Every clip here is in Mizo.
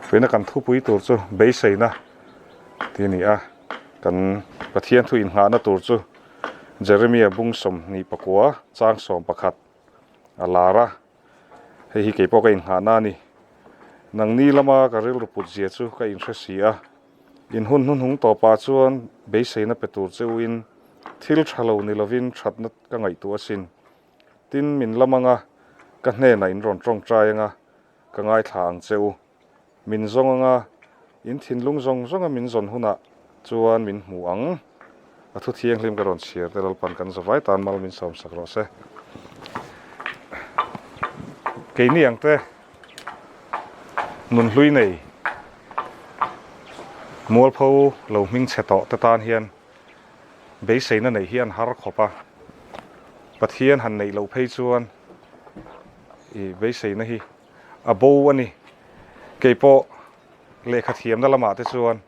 Vawiina kan thupui tur chu beiseina tih a ni a, kan Pathian thu inngahna tur chu Jeremia bung 29 chang 11 a lar a, hei hi keipawh ka innghahna a ni. Nangni lama ka rilru put zia chu ka inhre si a, in hun hnuhnung tawpah chuan beiseina pe tur che uin thil tha lo ni lovin thatna ka ngaihtuah asin. Tin, min lam anga ka hnenah in rawn tawngtai anga ka ngaithla ang che u. Min zawng anga in thinlung zawng zawnga min zawn hunah chuan min hmu ang. A thu thianghlim ka rawn chhiar te Lalpan kan zavai tan mal min sawmsak rawh se. Keini ang te nunhlui nei mualpho lo hming chhe tawh te tan hian beiseina neih hi an har khawp a, Pathian han neih loh phei chuan i beiseina hi a bo a ni. Keipawh lehkha thiamna lamah te chuan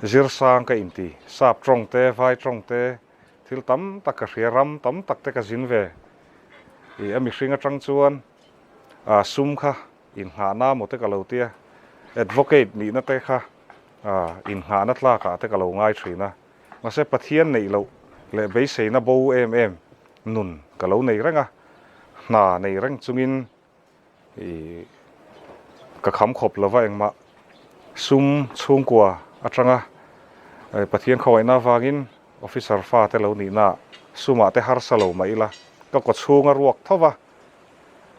zirsang ka inti, sap tawng te, vai tawng te, thil tam tak ka hria, ram tam tak te ka zin ve. I a mihring atang chuan a sum kha inngahna maw te ka lo tia, advocate nihna te kha Innghahna tlakah te ka lo ngai thin a, mahse Pathian neih loh leh beiseina bo em em nun ka lo nei reng a, hna nei reng chungin ih ka kham khawp lova engmah sum chhungkua atanga Pathian khawngaihna avangin officer fa te lo nihna sumah te harsa lo mah ila ka kaw chhunga ruak tho va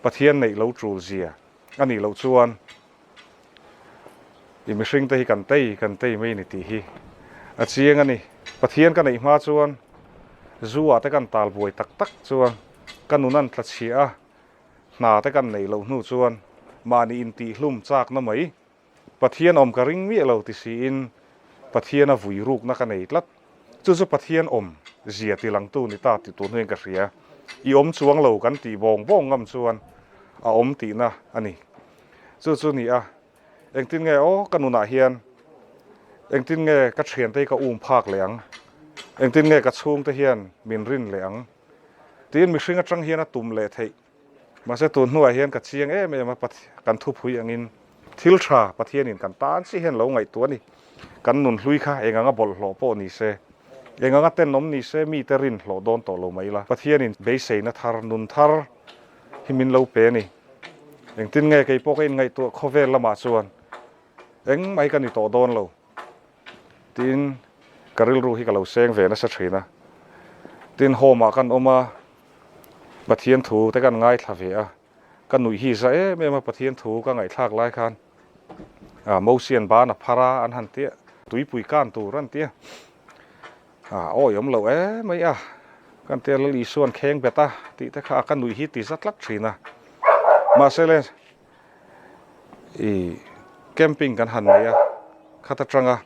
Pathian neih lo tul zia a nih loh chuan I mihring te hi kan tei kan tei mai a ni tih hi a chiang a ni. Pathian ka neih hma chuan zu ah te kan tal buai tak tak chuan ka nun an tla chhiah a, hna te kan neih loh hnu chuan mahni intihhlum chakna mai Pathian awm ka ring miah lo ti siin Pathian a vui rukna ka nei tlat. Chu chu Pathian awm zia ti langtu ni ta ti tur hnuaiin ka hria. I awm chuang lo kan tih bawng bawng ngam chuan a awm tihna a ni. Chu chu ni a, engtin nge aw ka nunah hian engtin nge ka thiante hi ka um phak leh ang, engtin nge ka chhungte hian min rin leh ang tiin mihring atang hian a tum leh theih. Mahse tun hnuah hian ka chiang em em a, kan thupui angin thil tha Pathianin kan tan chiah hian lo ngaihtuah a ni. Kan nun hlui kha eng anga bawlhhlawh pawh ni se, eng anga tenawm ni se mite rin hlawh dawn tawh lo mai ila. Pathianin beiseina thar, nun thar hi min lo pe a ni. Engtin nge kei pawh ka inngaihtuah khawvel lamah chuan engmah hi ka ni tawh dawn lo tiin ka rilru hi ka lo seng ve nasa thin a. Tin, home ah kan awm a, Pathian thu te kan ngaithla ve a, ka nuih hi za em em a Pathian thu ka ngaihthlak lai khan Mosian ban a phar a an han tia, tuipui kan tur an tia, awi awm lo em mai a, kan tia Lal Isuan kheng bet a tih te kha ka nuih hi ti za tlat thin a. Mahse le i camping kan han nei a, khat atanga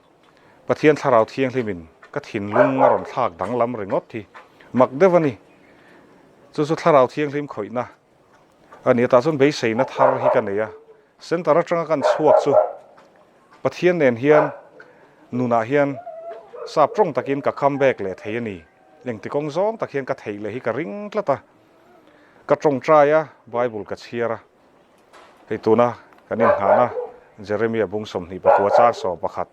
Pathian Thlarau Thianghlimin ka thinlung a rawn thlak danglam ringawt hi mak deuh a ni. Chu chu Thlarau Thianghlim khawihna a ni a, tah chuan beiseina thar hi ka nei a. Centre atanga kan chhuak chu Pathian nen hian nunah hian sap tawng takin ka come back leh thei a ni. Engti kawng zawng tak hian ka theih leh hi ka ring tlat a. Ka tawngtai a, Bible ka chhiar a. Hei tuna kan inngahna Jeremia bung 29 chang 11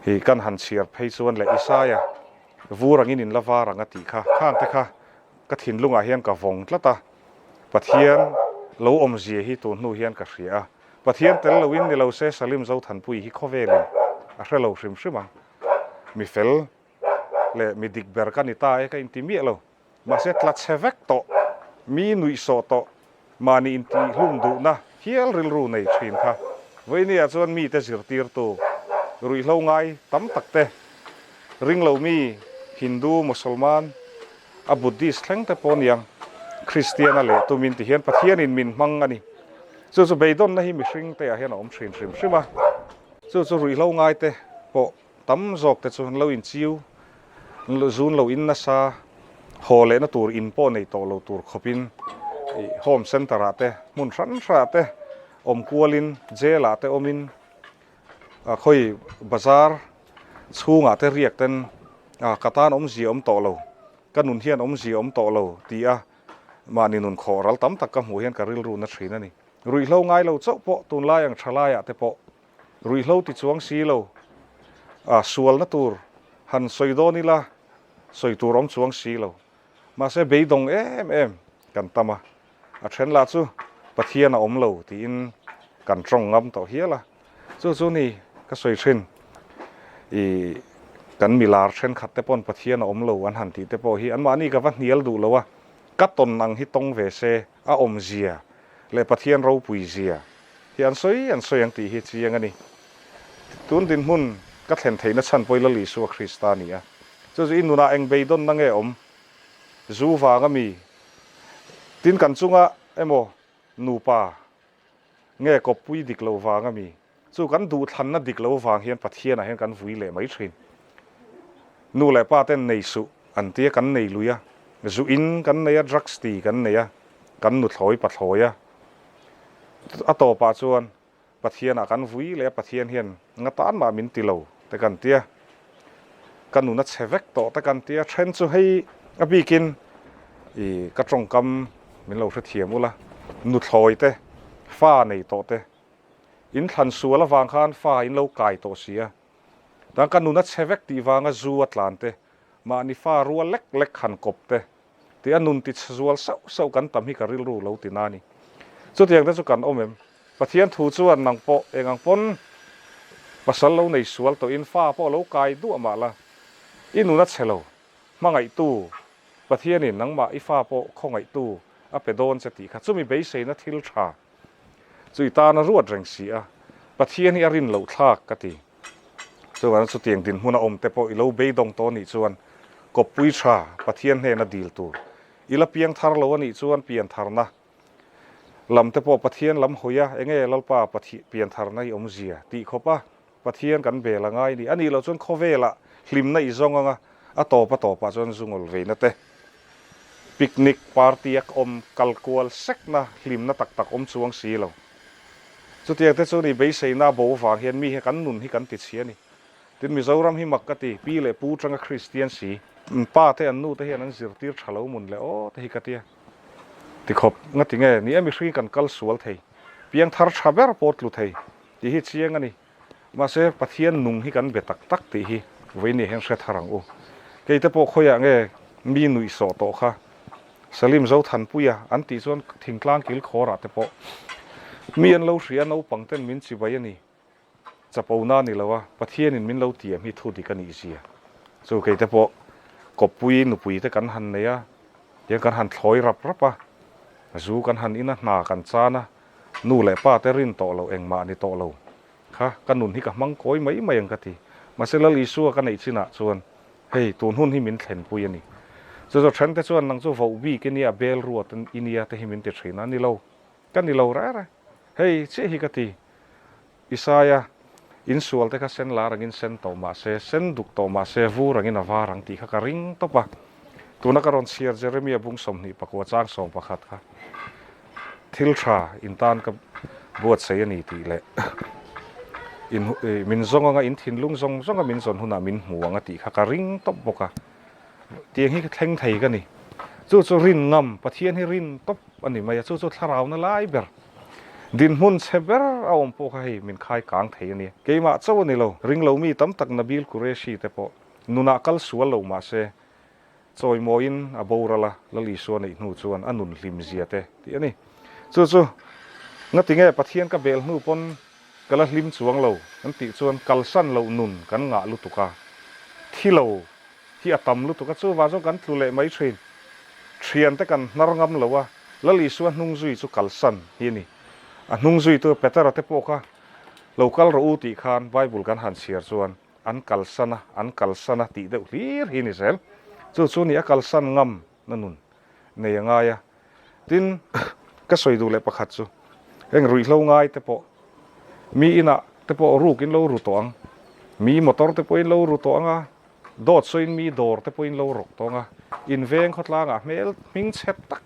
hi kan han chhiar phei chuan leh Isaia vur angin in la var ang a tih kha khang te kha ka thinlungah hian ka vawng tlat a, Pathian lo awmzia hi tun hnu hian ka hria a, Pathian tel loin ni lo se Salim Zothanpui hi khawvelin a hre lo hrim hrim ang, mi fel leh mi dik ber ka ni ta e ka inti miah lo. Mahse tla chhe vek tawh, mi nuihsawh tawh, mahni intihhlum duhna hial rilru nei thin kha vawinia chuan mite zirtirtu ruihhlo ngai tam tak te, ringlo mi, Hindu, Mosolman, a Buddhist thleng te pawh niang, Kristian a leh tumin ti hian Pathianin min hmang a ni. Chu chu beidawnna hi mihring te ah hian a awm thin hrim hrim a. Chu chu ruihhlo ngai te pawh Tam zawk te chu an lo inchiu, zun lo in nasa, haw lehna tur in pawh nei tawh lo tur khawpin home centre ah te, hmun hran hran ah te awm kualin, jail ah te awmin, khawi bazar chhungah te riak ten ka tan awmzia awm tawh lo, ka nun hian awmzia awm tawh lo ti a mahni nun khawh ral tam tak ka hmuh hian ka rilru na thin a ni. Ruihhlo ngai lo chauh pawh tunlai ang thalaiah te pawh ruihhlo ti chuang si lo a sualna tur han sawi dawn ila sawi tur awm chuang si lo. Mahse beidawng em em kan tam a, a then lah chu Pathian a awm lo tiin kan tawng ngam tawh hial a. Chu chu ni ka sawi thin i kan milar thenkhat te pawn Pathian a awm lo an han tih te pawh hi anmahni ka va hnial duh lo a, ka tawn ang hi tawng ve se a awmzia leh Pathian ropui zia hi an sawi an sawi ang tih hi chiang a ni. Tun dinhmun ka thlen theihna chhan pawh i Lal Isua Krista a ni a. Chu chu i nunah eng beidawnna nge awm? Zu vanga mi tin kan chunga emaw nupa nge kawppui dik lo vanga mi? Chu kan duhthlanna dik lo vang hian Pathianah hian kan vui leh mai thin. Nu leh pa ten nei suh an tia kan nei lui a, zu in kan nei a, drugs ti kan nei a, kan nuthlawi pathlawi a. A tawpah chuan Pathianah kan vui leh a, Pathian hian nga tan mah min ti lo te kan tia, ka nun a chhe vek tawh te kan tia, then chu hei a bikin i ka tawngkam min lo hrethiam ula, nuthlawi te, fa nei tawh te, In thlan sual avang khan fa in lo kai tawh si a, tang ka nun a chhe vek tih vanga zu a tlan te, mahni fa rual lek lek han kawp te, tih a nun ti chhe zual sauh sauh kan tam hi ka rilru lo ti na ni. Chutiang te chu kan awm em? Pathian thu chuan nang pawh eng ang pawn pasal lo nei sual tawhin fa pawh lo kai duah mah la, i nun a chhe lo, hmangaihtu Pathianin nangmah i fa pawh khawngaihtu a pe dawn che tih kha chumi beiseina thil tha Chu i tan a ruat reng si a, Pathian hi a rin loh thlak ka ti. Chuvangin chutiang dinhmun a awm te pawh i lo beidawng tawh anih chuan kawppui tha Pathian hnena dil tur. I la piang thar lo anih chuan pian tharna lam te pawh Pathian lam hawi a, enge Lalpa pian tharna i awmzia tih khawp a Pathian kan bel a ngai ni. A nih loh chuan khawvelah hlimna i zawng anga a tawp a tawpah chuan zungawl veina te, picnic party a awm kal kual sekna hlimna tak tak awm chuang si lo. Chutiang te chu ni beiseina bo vang hian mi hi kan nun hi kan ti chhia a ni. Tin Mizoram hi mak ka ti, pi leh pu tanga Kristian si, pa te an nu te hian an zirtir tha lo mun leh aw te hi ka tia. Tikhawp ngati nge ni e mihring kan kal sual thei, piangthar tha ber pawh tlu thei. Tih hi chiang a ni. Mahse, Pathian nung hi kan be tak tak tih hi vawiin hian hre thar ang u. Kei te pawh khawiah nge mi nuih sawh tawh kha Salim Zothanpuia an tih chuan thingtlang kil khawrah te pawh mi an lo hria naupang ten min chibai a ni. Chapona ni lo a, Pathianin min lo tiam hi thu dik a nih zia. Chu kei te pawh kawppui nupui te kan han nei a, tiang kan han thlawi rap rap a, zu kan han in a, hna kan chan a, Nu leh pa te rin tawh lo engmah ni tawh lo kha ka nun hi ka hmang kawi mai mai ang ka ti. Mahse Lal Isua ka neih chinah chuan hei tun hun hi min thlenpui a ni. Chu chu then te chuan nang chu voh bik i nia bel ruat i nia te hi min ti thin a, ni lo ka ni lo reh reh. Hei chiah hi ka ti. Isaia, Insual te kha sen lar angin sen tawh mah se, sen duk tawh mah se, vur angin a var ang tih kha ka ring tawp a. Tuna ka rawn chhiar Jeremia bung 24 chang 11 kha thil tha in tan ka buatsaih a ni tih leh in min zawng anga in thinlung zawng zawnga min zawn hunah min hmu ang a tih kha ka ring tawp bawk a. Tiang hi ka thleng thei ka ni. Chu chu rin ngam, Pathian hi rin tawp a ni mai a, chu chu thlarauna lai ber. Dinhmun chhe ber a awm pawh kha hei min khai kang thei a nia. Keimah chauh a ni lo, ringlo mi tam tak Nabil Qureshi te pawh nunah kal sual lo mah se, chawimawiin a boral a, Lal Isua neih hnu chuan a nun hlim zia te tih a ni. Chu chu ngatinge Pathian ka bel hnu pawn ka la hlim chuang lo an tih chuan kalsan loh nun kan ngah lutuk a, thi lo hi a tam lutuk a, chuvang chuan kan tlu leh mai thin. Thiante kan hnar ngam lo a, Lal Isua hnung zui chu kalsan hi a ni. A hnung zuitu Petera te pawh kha lo kal rawh u tih khan Bible kan han chhiar chuan an kalsan a, an kalsan a tih deuh hlir hi a ni zel. Chu chu ni a kalsan ngam na nun nei a ngai a. Tin, ka sawi duh leh pakhat chu heng ruihhlo ngai te pawh mi inah te pawh ruk in lo ru tawh ang, mi motor te pawhin lo ru tawh ang a, Dawt sawiin mi dawr te pawhin lo rawk tawng a, in veng khawtlangah hmel hming chhe tak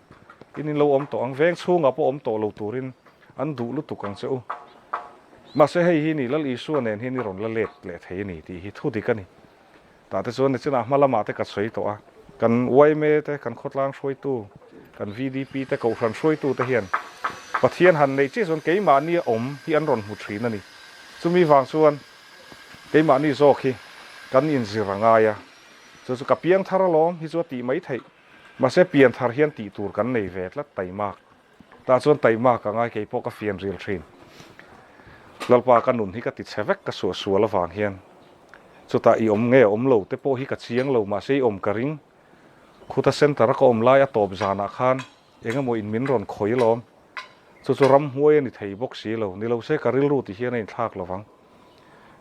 in in lo awm tawh ang, veng chhungah pawh awm tawh lo turin an duh lutuk ang che u. Mahse hei hi ni Lal Isua nen hian i rawn la let leh thei a ni tih hi thu dik a ni. Tah te chuan nichinah hma lamah te ka sawi tawh a, kan yma te, kan khawtlang hruaitu, kan VDP te, kohhran hruaitu te hian. Pathian han neih chiah chuan keimahni a awm hi an rawn hmu thin a ni. Chumi vang chuan keimahni zawk hi kan inzir a ngai a, chu chu ka piangthar alawm hi chu a tih mai theih. Mahse pianthar hian tih tur kan nei ve tlat taimak. Tah chuan taimak a ngai kei pawh ka fian ril thin. Lalpa ka nun hi ka ti chhe vek ka suah sual avang hian chutah i awm nge awm lo te pawh hi ka chiang lo mahse i awm ka ring. Khuta center a ka awm lai a tawp zanah khan eng emaw in min rawn khawi alawm. Chu chu ramhmuai a ni thei bawk si lo. Ni lo se ka rilru ti hian a inthlak lo vang.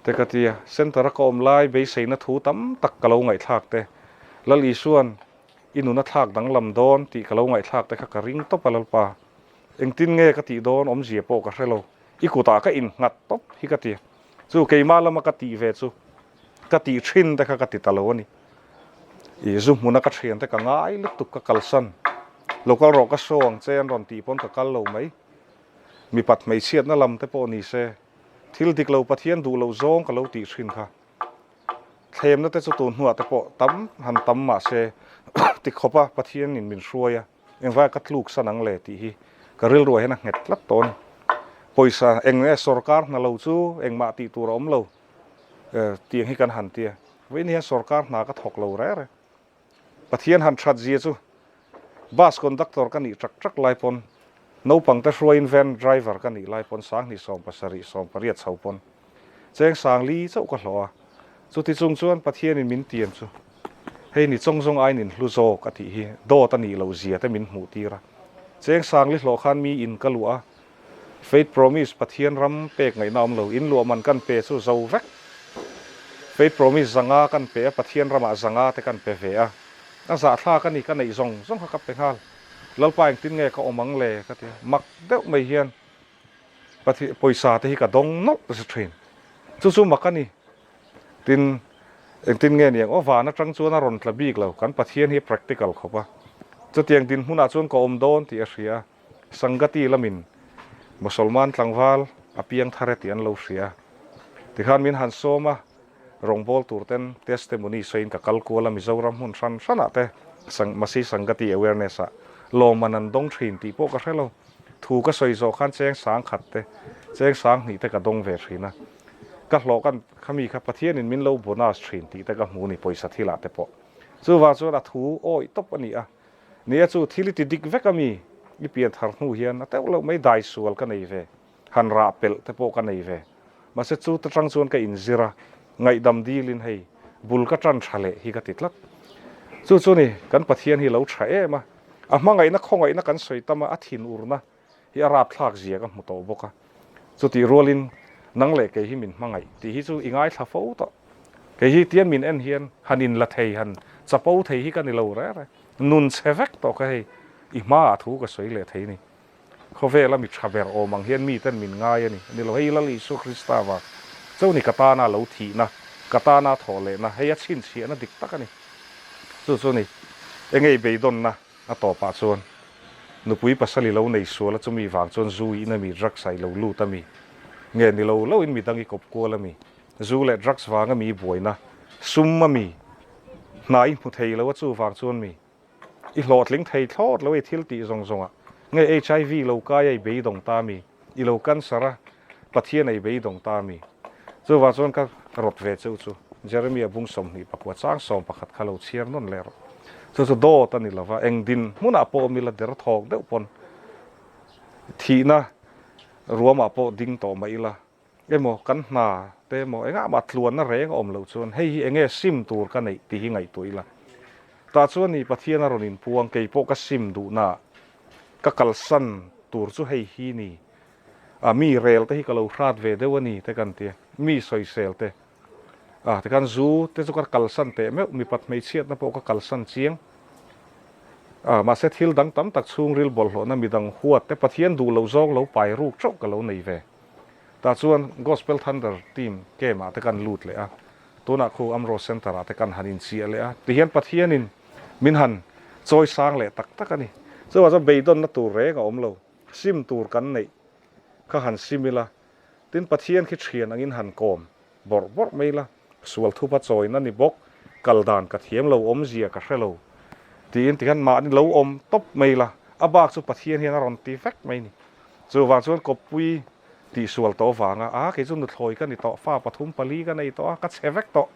Te ka ti a, center a ka awm lai beiseina thu tam tak ka lo ngaihthlak te. Lal Isuan i nun a thlak danglam dawn tih ka lo ngaihthlak te kha ka ring tawp a Lalpa. Engtin nge ka tih dawn awmzia pawh ka hre lo. I kutah ka innghat tawp hi ka ti. Chu keimah lama ka tih ve chu ka tih thin te kha ka ti ta lo a ni. I zu hmuna ka thian te ka ngai lutuk ka kalsan. Lo kal rawh ka show ang che an rawn tih pawn ka kal lo mai. Mipat hmeichhiatna lam te pawh ni se thil dik lo Pathian duh loh zawng ka lo tih thin kha. Thlemna te chu tun hnuah te pawh tam han tam mah se ti khawp a Pathian in min hruai a engvai ka tluk san ang le tih hi ka rilruah hian a nghet tlat tawh a ni. Pawisa eng nge sorkar hna lo chu engmah tih tur a awm lo tiang hi kan han tia. Vawiin hian sorkar hna ka thawk lo reng reng. Pathian han that zia chu bus conductor ka nih trak trak lai pawn, naupang te hruaiin van driver ka nih lai pawn sanghnih 70 18 chho pawn cheng sangli chauh ka hlawh a. Chuti chung chuan Pathianin min tiam chu hei ni chawng zawng aiin in hlu zawk a tih hi dawt a nih loh zia te min hmuh tir a. Cheng sangli hlawh khan mi in ka luah a, Faith Promise Pathian ram pek ngaihna awm lo, in luah man kan pe chu zo vek. Faith Promise zanga kan pe a, Pathian ramah zanga te kan pe ve a. A zahthlak a ni, ka neih zawng zawng kha ka pe nghal. Lalpa engtin nge ka awm ang le ka ti a, mak deuh mai hian Pathian pawisa te hi ka dawng nawlh zet thin. Chu chu mak a ni. Tin, engtin nge niang aw, van atang chuan a rawn tla bik lo, kan Pathian hi a practical khawp a. Chutiang dinhmunah chuan ka awm dawn tih a hria a. Sangati lamin Mosolman tlangval a piang thar e tih an lo hria. Tikhan min han sawm a, rawngbâwl tur ten testimony sawiin ka kal kual a, Mizoram hmun hran hranah te Masi Sangati awareness ah lawmman an dawng thin tih pawh ka hre lo. Thu ka sawi zawh khan cheng sang khat te, cheng sang hnih te ka dawng ve thin a. Ka hlawh kan khami kha Pathianin min lo bonus thin tih te ka hmu ni pawisa thilah te pawh. Chuvang chuan a thu awih tawp a ni a. Nia chu thil i ti dik vek a mi? I pian thar hnu hian a teuh loh mai dai sual ka nei ve, han rah pelh te pawh ka nei ve. Mahse chu ta tang chuan ka inzir a, ngaihdam dilin hei bul ka tan tha leh hi ka ti tlat. Chu chu ni, kan Pathian hi lo tha em a, a hmangaihna khawngaihna kan sawi tam a, a thin urna hi a rapthlak zia ka hmu tawh bawk a. Chutih rualin nang leh kei hi min hmangaih tih hi chu i ngaithla fo tawh. Kei hi tian min en hian han inla thei, han chapo thei hi ka ni lo reng reng. Nun chhe vek tawh ka hei, i hmaah thu ka sawi leh thei ni. Khawvela mi tha ber awm ang hian miten min ngai a ni. Ni lo, hei Lal Isua Krista vang chauh ni ka tana lo thihna, ka tana thawh lehna, hei a chhinchhiahna dik tak a ni. Chu chu ni, engei beidawnna A tawpah chuan nupui pasal i lo nei sual a chumi vang chuan zu i in a mi, drugs ah i lo lut a mi, nge ni lo lo in midang i kawp kual a mi, zu leh drugs vang a mi i buaina, sum a mi, hna i hmu thei lo a chu vang chuan mi i hlawhtling thei thlawt lo i thil tih zawng zawng ah, nge HIV lo kai a i beidawng ta a mi, i lo cancer a Pathian a i beidawng ta a mi. Chuvang chuan ka rawt ve cheu chu Jeremia bung 24 chang 11 kha lo chhiar nawn leh rawh. Chu chu dawt a ni lova, eng din hmunah pawh awm ila der thawk deuh pawn thihna ruamah pawh ding tawh mah ila emaw kan hna te emaw engah mah tluanna reng a awm loh chuan hei hi enge sim tur ka neih tih hi ngaihtuah ila. Tah chuan ni Pathian a rawn inpuang kei pawh ka sim duhnaah ka kalsan tur chu hei hi ni. A mi rel te hi ka lo hrat ve deuh a ni te kan ti a, mi sawisel te. A tikhan zu te chu ka kalsan teh meuh, mipat hmeichhiatna pawh ka kalsan chiang. A mahse thil dang tam tak chhungril bawlhhlawhna midang huat te Pathian duh loh zawng lo pai ruk teuh ka lo nei ve. Tah chuan Gospel Thunder team camp ah te kan lut leh a, tunah khu Amro Centre ah te kan han inchiah leh a, tihian Pathianin min han chawi sang leh tak tak a ni. Chuvang chuan beidawnna tur reng a awm lo. Sim tur kan neih kha han sim ila, tin Pathian khi thian angin han kawm bawrh bawrh mai ila, sual thupa chawina ni bawk, kal dan ka thiam lo, awmzia ka hre lo tiin tikhan mahni lo awm tawp mai ila, a bak chu Pathian hian a rawn ti vek mai ni. Chuvang chuan kawppui tihsual tawh vanga, A, kei chu nuthlawi ka ni tawh, fa pathum pali ka nei tawh a, ka chhe vek tawh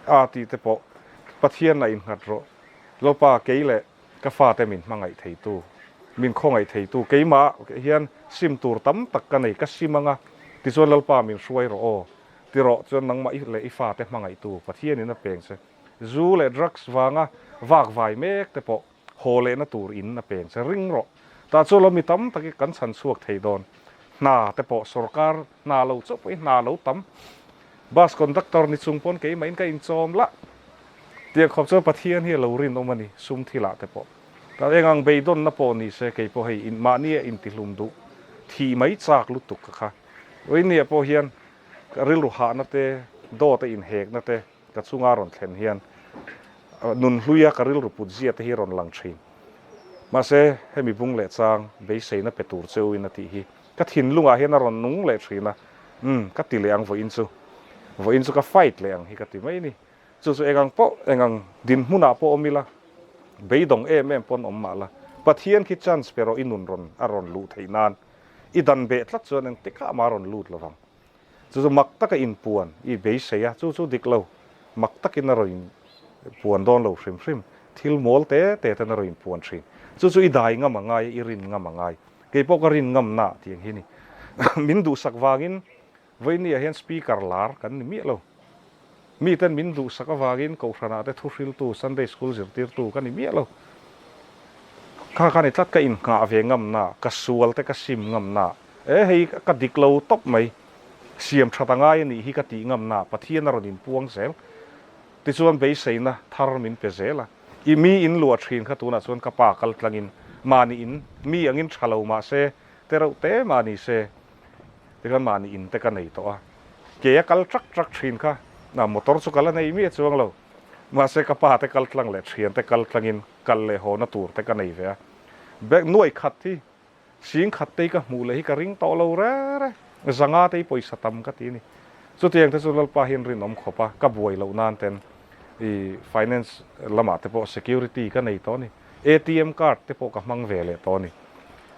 a tih te pawh Pathian a innghat rawh. Lalpa, kei leh ka fate min hmangaih theitu, min khawngaih theitu, keimah hian sim tur tam tak ka nei, ka sim anga, tichuan Lalpa min hruai rawh aw, ti rawh, chuan nangmah i leh i fate hmangaihtu Pathianin a peng che. Zu leh drugs vanga vak vai mek te pawh haw lehna tur in a peng che ring rawh. Tah chuan lo mi tam tak i kan chhan chhuak thei dawn. Hna te pawh sorkar hna lo chauh pawh i hna lo tam. Bus conductor ni chung pawn keimah in ka inchawm lah. Tiang khawp chuan Pathian hi a lo rinawm a ni sum thilah te pawh. Tah eng ang beidawnna pawh ni se kei pawh hei in mahni a intihlum duh thih mai chak lutuk ka kha. Rinnia pawh hian ka rilru hahna te, dawt a inhekna te, Ka chunga rawn thlen hian nunhluia ka rilru put zia te hi rawn lang thin. Mahse, hemi bung leh chang beiseina pe tur cheu in a tih hi ka thinlungah hian a rawn nung leh thin a, umm, ka ti leh ang vawiin chu. Vawiin chu ka fight leh ang hi ka ti mai ni. Chu chu engang pawh, engang dinhmunah pawh awm ila, beidawng em em pawn awm mah la, Pathian khi chance pe rawh i nun rawn a rawn luh theih nan i dan beh tlat chuan engtikah mah a rawn lut lovang. Chu chu mak taka inpuan i beisei a, chu chu dik lo. Mak takin a rawn inpuan dawn lo hrim hrim. Thil mawl te te ten a rawn inpuan thin. Chu chu i dai ngam a ngai, i rin ngam a ngai. Kei pawh ka rin ngam na tih ang hi ni. Min duhsak vangin vawinia hian speaker lar kan ni miah lo. Miten min duhsak avangin Kohhranah te thuhriltu, Sunday School zirtirtu ka ni miah lo. Kha kha ni tlat ka inngah ve ngamna, ka sual te ka sim ngamna, e hei ka dik lo tawp mai, siam that a ngai a nih hi ka tih ngamna Pathian a rawn inpuang zel. Tichuan beiseina thar min pe zel a. I mi in luah thin kha tunah chuan ka pa kal tlangin mahni in mi angin tha lo mahse te reuh te mahni se Tikhan mahni in te ka nei tawh a, ke a kal trak trak thin kha, na motor chu ka la nei miah chuang lo. Mahse ka pa te kal tlang leh thian te kal tlangin kal leh haw na tur te ka nei ve a. Bag nuai khat hi sing khat te hi ka hmuh leh hi ka ring tawh lo re re, zanga te hi pawisa tam ka ti a ni. Chutiang te chu Lalpa hian rinawm khawp a, ka buai loh nan ten i finance lamah te pawh security ka nei tawh a ni. ATM card te pawh ka hmang ve leh tawh a ni.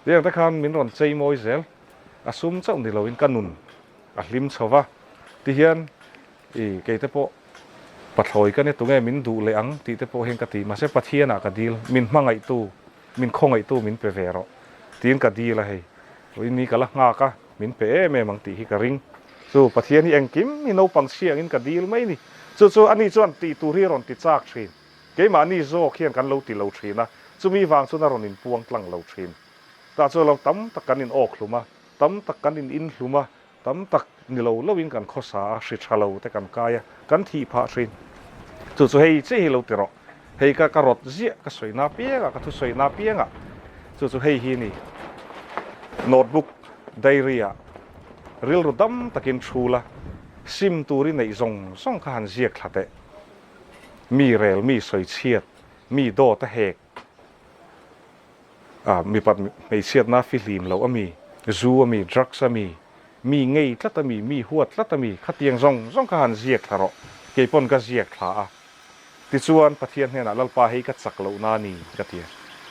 Tiang te khan min rawn chei mawi zel. A sum chauh ni loin ka nun a hlim chho va, tihian i kei te pawh pathlawi ka nia tunge min duh leh ang tih te pawh hian ka ti, mahse Pathianah ka dil, min hmangaihtu, min khawngaihtu min pe ve rawh tiin ka dil a hei, ni ka la nghak a, min pe em em ang tih hi ka ring. Chu Pathian hi engkim hi naupang chhia angin ka dil mai ni, chu chu ani chuan tih tur hi a rawn ti chak thin, keimahni zawk hian kan lo ti lo thin a, chumi vang chuan a rawn inpuang tlang lo thin. Tah chuan lo tam tak kan in awk hlum a, tam tak kan in in hlum a, tam tak ni lo lo in kan khawsa a, hri tha lo te kan kai a, kan thih phah thin. Chu chu hei chiah hi lo ti rawh. Hei ka ka rawt ziah ka sawi na piangah, ka thusawi na piangah. Chu chu hei hi ni. Notebook, diary ah rilru dam takin thu la, sim tur i neih zawng zawng kha han ziak thla teh. Mi rel, mi sawi chhiat, mi dawt a hek, A mipat hmeichhiatna fihlim loh a mi, zu a mi, drugs a mi, mi ngei tlat a mi, mi huat tlat a mi, khatiang zawng zawng kha han ziak thla rawh, kei pawn ka ziak thla a. Tichuan Pathian hnenah Lalpa hei ka chak loh na ni ka ti a.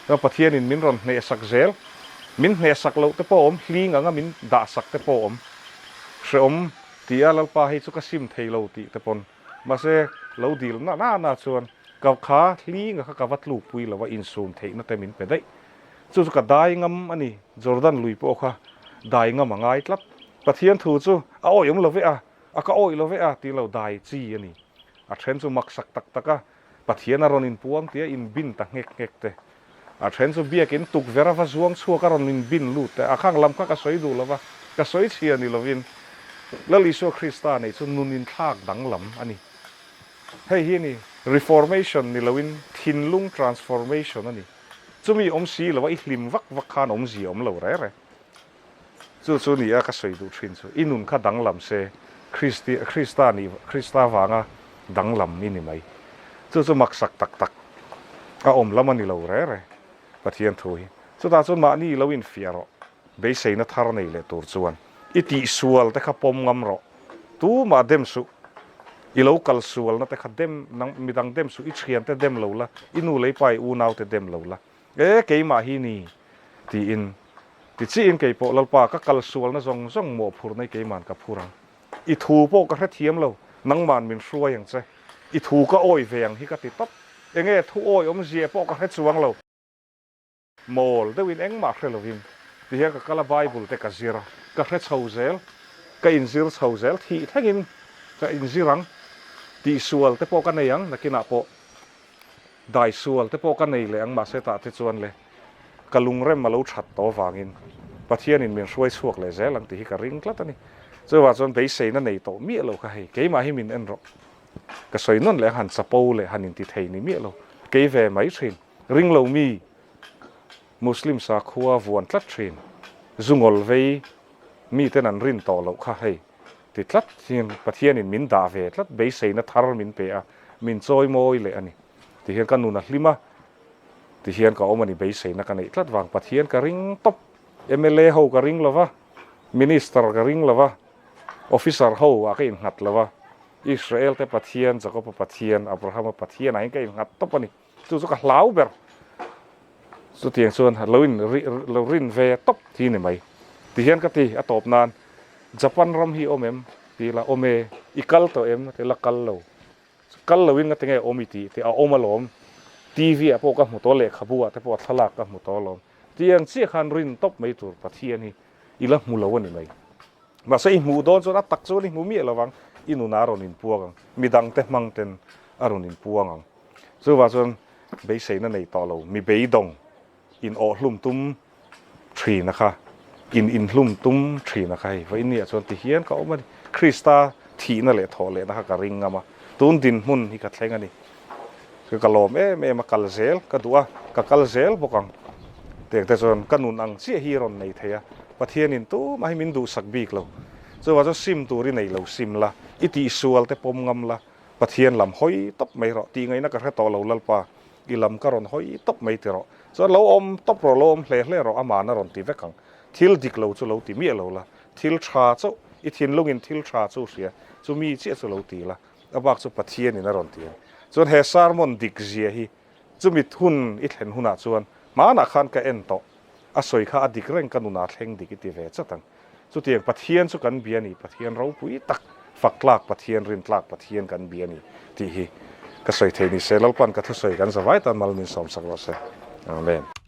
Chuan Pathianin min rawn hnehsak zel, min hnehsak loh te pawh a awm, hling anga min dahsak te pawh a awm, hrehawm ti a Lalpa hei chu ka sim thei lo tih te pawn Mahse, lo dil na na na chuan ka kha hlinga kha ka va tlukpui lo a, insum theihna te min pe daih. Chu chu ka dai ngam a ni, Jordan lui pawh kha dai ngam a ngai tlat. Pathian thu chu a awih awm lo ve a, a ka awih lo ve a tih lo dai chi a ni. A then chu maksak tak tak a, Pathian a rawn inpuang tia inbin ta nghek nghek te. A then chu biakin tukverh a va zuang chhuak a rawn inbin lut te. A khang lam kha ka sawi duh lo va, ka sawi chhia ni lovin Lal Isua Krista neih chu nun inthlak danglam a ni. Hei hi ni Reformation ni loin thinlung transformation a ni. Chumi awm si lo a i hlim vak vak khan awmzia awm lo re re. Chu chu nia ka sawi duh thin chu, i nun kha danglam se, Kristi, Krista nih, Krista vanga danglam i ni mai. Chu chu maksak tak tak a awm lam a ni lo re re Pathian thu hi. Chutah chuan mahni lo infiah rawh, beiseina thar nei leh tur chuan i tihsual te kha pawm ngam rawh, tumah dem suh, i lo kal sualna te kha dem, nang midang dem suh, i thiante dem lo la, i nu lei pa i unau te dem lo la, e keimah hi ni tiin. Ti chiin kei pawh Lalpa ka kal sualna zawng zawng mawhphurna i keiman ka phur ang. I thu pawh ka hrethiam lo, nangman min hruai ang che. I thu ka awi ve ang hi ka ti tawp. Enge thu awi awmzia pawh ka hre chuang lo. Mawl deuhin engmah hre lovin ti hian ka kal a, Bible te ka zir a, ka hre chho zel, ka inzir chho zel, thih thlengin ka inzir ang, tihsual te pawh ka nei ang, nakinah pawh daisual te pawh ka nei leh ang, mahse tah te chuan le ka lungrem a lo that tawh avangin Pathianin min hruai chhuak leh zel ang tih hi ka ring tlat a ni. Chuvang chuan beiseina nei tawh miah lo kha hei keimah hi min en rawh, ka sawi nawn leh ang han chapo leh han inti thei ni miah lo, kei ve mai thin. Ring lo mi Muslim sakhua vuan tlat thin, zu ngawl vei miten an rin tawh loh kha hei ti tlat hian Pathianin min dah ve tlat beiseina thar min pe a, min chawi mawi leh a ni. Ti hian ka nun a hlim a, ti hian ka awm a ni beiseina ka neih tlat vang Pathian ka ring tawp. Mla ho ka ring lova, Minister ka ring lova, Officer ho ah ka innghat lova, Israel te Pathian, Jacob-a Pathian, Abraham-a Pathian ah hian ka innghat tawp a ni. Chu chu ka hlau ber. Chutiang chuan lo in lo rin ve tawp thi ni mai. Ti hian ka ti a tawp nan Japan ram hi awm em? Ti ila awm e. I kal tawh em? Ti ila kal lo. Kal lo in nga tinge awm i tih te a awm alawm. TV ah pawh ka hmu tawh lehkhabu ah te pawh thlalak ka hmu tawh alawm. Tiang chiah khan rin tawp mai tur Pathian hi i la hmu lo a ni mai. Mahse i hmuh dawn chuan a tak chuan i hmu miah lo vang, i nunah a rawn inpuang ang, midangte hmang ten a rawn inpuang ang. Chuvang chuan beiseina nei tawh lo, mi beidawng in awhhlum tum thin a kha, in inhlum tum thin a kha hei vawiin ni ah chuan ti hian ka awm a ni. Krista thihna leh thawh lehna kha ka ring ngam a, tun dinhmun hi ka thleng a ni. Ka lawm em em a, kal zel ka duh a, ka kal zel bawk ang. Tiang te chuan ka nun ang chiah hi rawn nei thei a, Pathianin tumah hi min duhsak bik lo. Chuvang chuan sim tur i nei lo sim la, i tihsual te pawm ngam la, Pathian lam hawi tawp mai rawh, tih ngaihna ka hre tawh lo Lalpa, i lam ka rawn hawi tawp mai ti rawh. Chuan lo awm tawp rawh, lo awm hle hle rawh, aman a rawn ti vek ang. Thil dik lo chu lo ti miah lo la, thil tha chauh, i thinlungin thil tha chu hria, chu mi chiah chu lo ti la, a bak chu Pathianin a rawn ti ang. Chuan he sermon dik zia hi chumi hun i thlen hunah chuan hmanah khan ka en tawh, a sawi kha a dik reng ka nunah thleng dik i ti ve chat ang. Chutiang Pathian chu kan bia ni, Pathian ropui tak, fak tlak Pathian, rin tlak Pathian kan bia ni tih hi ka sawi thei ni se, Lalpan ka thusawi kan zavai tan mal min sawmsak rawh se. Amen.